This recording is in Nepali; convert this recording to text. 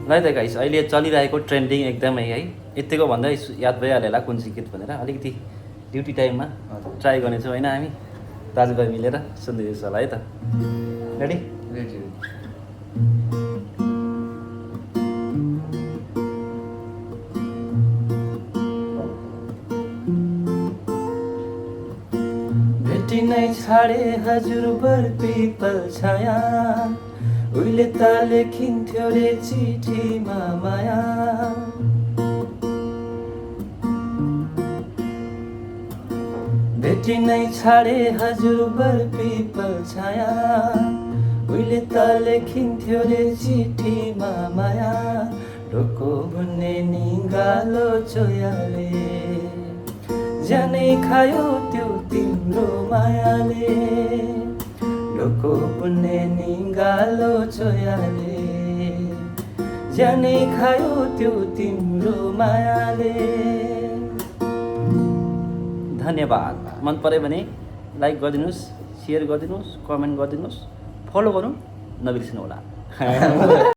ल त गाइस अहिले चलिरहेको ट्रेन्डिङ एकदमै है यतिको भन्दै याद भइहाल्यो होला कुन चाहिँ गीत भनेर अलिकति ड्युटी टाइममा ट्राई गर्नेछौँ होइन हामी दाजुभाइ मिलेर सुन्दैछ होला है त रेडी रेडी भेटी नै छाडे हजुर बर पिपल छाया उहिले त लेखिन्थ्यो रे चिठीमा माया भेटी नै छाडे हजुर बर पिपल छाया उहिले त लेखिन्थ्यो रे चिठीमा माया ढोको बुन्ने निगालो चोयाले ज्यानै खायो त्यो तिम्रो मायाले ढोको बुन्ने निगालो चोयाले ज्यानै खायो त्यो तिम्रो मायाले। धन्यवाद। मन पऱ्यो भने लाइक गरिदिनुहोस्, सेयर गरिदिनुहोस्, कमेन्ट गरिदिनुहोस्, फलो गर्नु नबिर्सिनु होला।